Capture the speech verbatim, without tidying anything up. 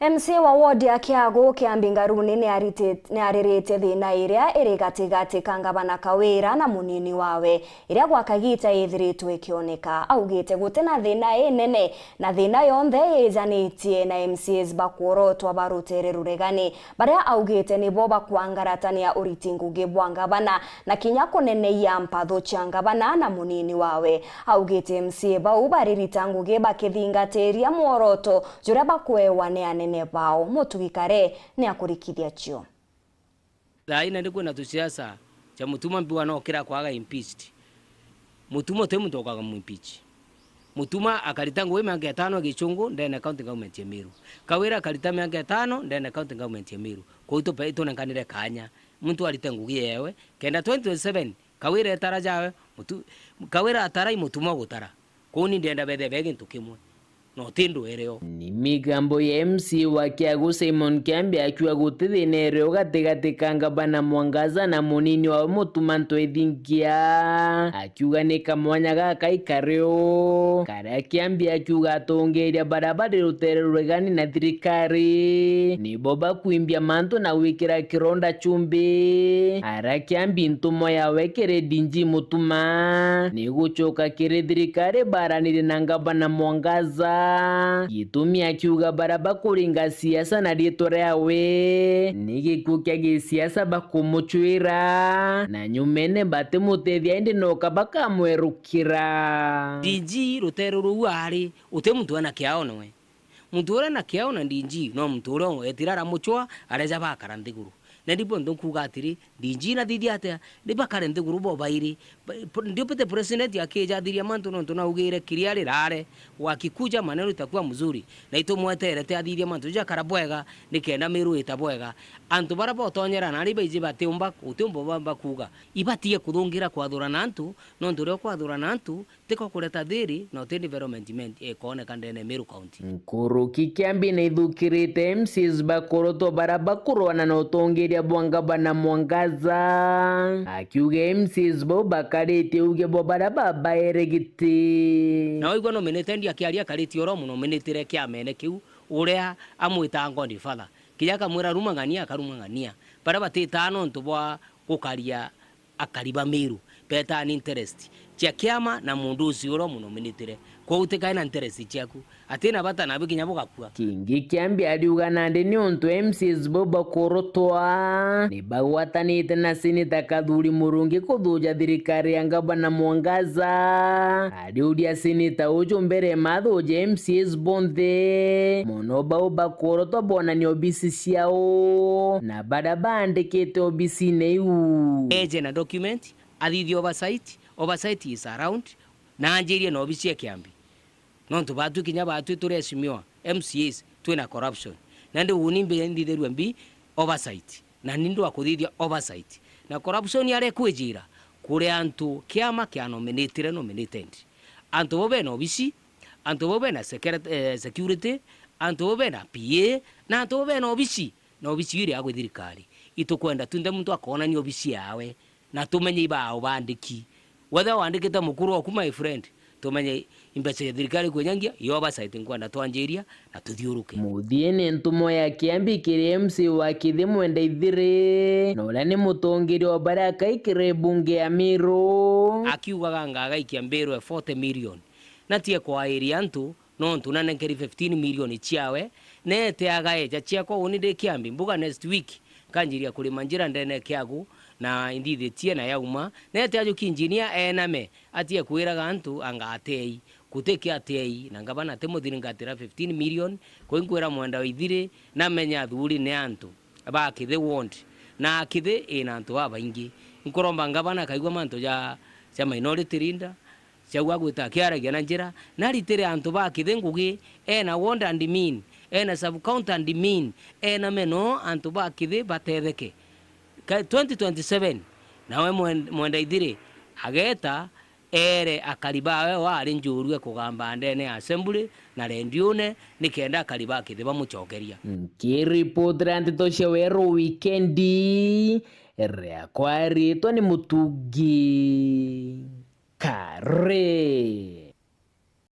M C A wa ward ya Kiagu Kiambi Ngaruni ni ariti-, ni ariritie thina iria iri gatigati ka ngavana Kawira na munini wawe, iria gwa kagiita ithiritwe ikioneka. Augite guti na thina inene, na thina yonthe ijanitie na M C As ba kuorotwa ba rutere ruregani, baria augite nibo bakwangaratania uriti ngugi bwa ngavana na kinya kuneneia mpatho cia ngavana na munini wawe. Augite M C A bau baririta ngugi bakithingatiria mworoto juria bakuewa ni anene bao. Mutugi Kare ni akurikithia cio. Thaa ina ndi kwina tusiasa cia Mutuma mbiwa no kira kwaga impeached. Mutuma uti muntu ukaga mu impeach. Mutuma akarita ngugi miaka itano Gichungu ndene county government ya Meru. Kawira akarita miaka itano ndene county government ya Meru. Kwou tupe-, itunenkanire kanya. Muntu arite ngugi yewe. Kenda twenty twenty-seven, Kawira etara jawe, Mutu-, Kawira atarai Mutuma gutara. Kwou ni ndienda bethe be gintu kimwe. Na uti ndwere o. Ni migambo ya M C A wa Kiagu Simon Kiambi akiuga guti thina irio gatigati ka ngavana Mwangaza na munini wawe Mutuma Ntwethingia. Akiuga ni kamwanya gakai kario. Karia Kiambi akiuga atongeria baria bari rutere ruregani na thirikari nibo bakwimbia mantu na gwikira kironda chumbi. Aria Kiambi ntumo yawe kiri D G Mutuma ni gucoka kiri thirikari baranire na ngavana Mwangaza. Gitumi akiuga baria bakuringa siasa na riitwa riawe ni gikuo kia gisiasa bakumucwira, na nyumene batimutethia indi noka bakamwerukira. D G rutere ruu ari, uti muntu ena kiao noe. Muntu uria ena kiao na D G no muntu uria weetire aramucwa, areja bakara nthiguru. Na ndipo nthu nkuuga atiri, D G na thithia atia? Ni bakare nthiguru bo bairi. Ba-, p-, Deputy President akija athiria mantu nontu naugire kiria rirare, wakikuja maneno itakuwa mzuri. Na itumweterete athiria mantu jakara bwega, nikenda Meru ita bwega. Antu baria botonyera nari baiji batiumba, utiumba ba-, bakuuga. Ibatige kuthungira kwathurana antu, nontu uria ukwathurana antu, tiko kureta thiri na uti development ikooneka ndene Meru County. Nkuruki Kiambi naithukirite M C As bakorotwo baria bakurwana na utongeria bwa ngavana Mwangaza, akiuga M C As bau bakaritie uge bwa baria babaere giti. Na waigua nominated akiaria akaritie oro muno minitire kiamene kiu, uria amwitaa godfather. Kinya akamwira, "Rumang'ania," akarumang'ania. Baria batitaa nontu bwa gukaria akari ba Meru betaa ni interest cia kiama na mundu ucio uria umunominitire. Kwou tikae na interest ciaku. Atina bata nabu kinya bugakua. Kingi Kiambi ariuga nandi ni untu M C As bau bakurutwa ni bagwatanite na Seneta Kathuri Murungi kuthuja thirikari ya Ngavana Mwangaza. Ariuria Seneta uju mbere mathuja M C As bonthe, mono bau bakurutwa bonania obisi ciao na baria baandikite obisine iu. Eje na document, athithie oversight, oversight is around, na anjirie na obisi ya Kiambi. Nontu batwi kinya batwi turi eshimiwa M C As, twina corruption. Nandi uni mbi nthithirue mbi oversight, na ni ndwa kuthithia oversight. Na corruption aria ikwijira kuri antu kiama kia nominated, nominated. Antu bo bena obisi, antu bo bena secret-, eh, security, antu bo bena P A, na antu bo bena obisi, na obisi iria agwi thirikari. Itukwenda tunthe muntu akonania obisi yawe, na tumenye ibao bandiki. Whether wandikite mukuru oku, my friend, tumenye imbeca cia thirikari kwenyangia, yo oversight nkwenda twanjiria, na tuthiuruke. Muthiene ntumo ya Kiambi kiri M C A wa Kithi Mwenda Ithiri, na uria ni mutongeria wa baria akaikire bunge ya Meru. Akiugaga ngagaikia mbiru ya forty million. Na tie kwairia antu, nontu nanenkeri fifteen million ciawe, neete agaeja ciakwa uni ndi Kiambi, mbuga next week, nkanjiria kurima njira ndene Kiagu, na inthithitie na yauma, neete ajuki engineer ename, atie kwiraga antu anga atei, gutiki atei, na ngavana atimuthiringatira fifteen million, kwi nkwira Mwenda wa Ithiri, namenye athuri ni antu ba Kithi ward, na Kithi ina antu babaingi. Nkuromba ngavana akaigua mantu ja, ja minority leader, ciau agwita akiaragia na njira, naritire antu ba Kithi ngugi, ena ward admin, ena sub county admin, ena meno antu ba Kithi batetheke. Ka twenty twenty-seven, nawe Mwen-, Mwenda Ithiri ageta, ere akari bawe wari njurue kugamba ndene ya assembly na rendiune, nikenda akari ba Kithi bamucokeria. Nkiripotera nteto cia Weru Wikendi, riakwa ritwa ni Mutugi Kare.